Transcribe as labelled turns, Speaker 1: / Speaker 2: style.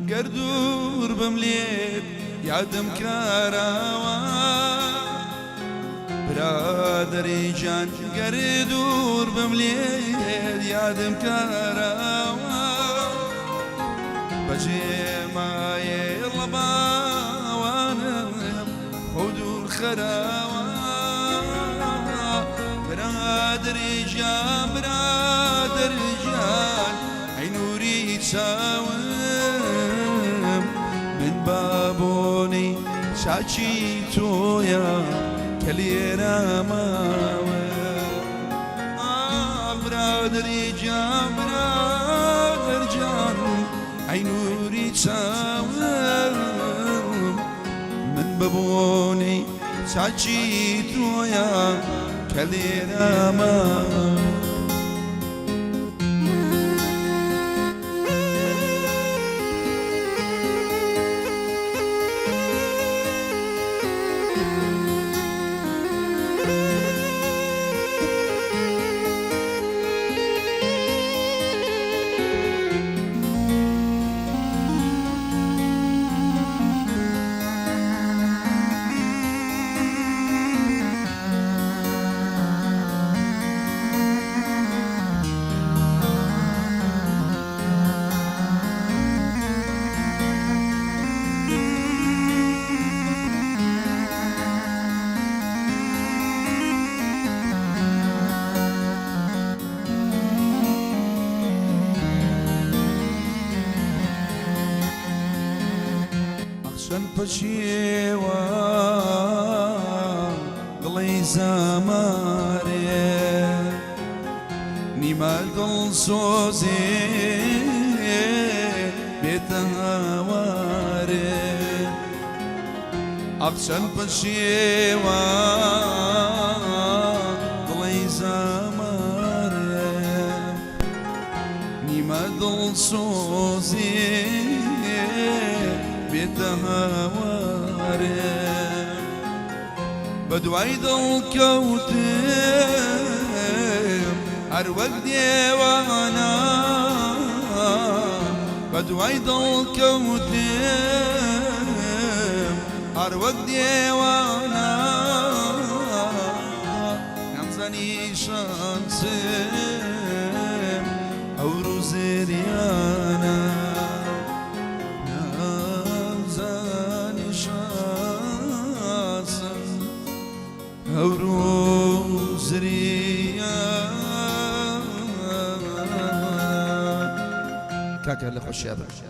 Speaker 1: گەر دوور بم لێت یادم کەرەوە. برادەری گیان گەر دوور بم لێت یادم کەرەوە. بەجێ مایەڵە باوانم خۆ دوور خەرەوە. برادەری گیان برادەر گیان ئەی نووری چاوم، من بابۆنەی چاکی تۆیە کە لێرە ماوە. برادەری گیان برادەر گیان ئەی نووری چاوم، من بەبۆنەی چاکی تۆیە کە لێرە ماوە. چەند پەشێوە دڵی زامارێ، نیمە دڵسۆزێ بێتە هاوارێ. ئاخ چەند پەشێوە دڵی زامارێ، نیمە دڵسۆزێ بێتە هاوارێ. بە دوای دڵ کەوتم هەر وەک دێوانە، بە دوای دڵ کەوتم هەر وەک دێوانە، نامزانی شانسم ئەو زریانە، نامزانی شانسم ئەو زریانە. کاکە لە خۆشیابن.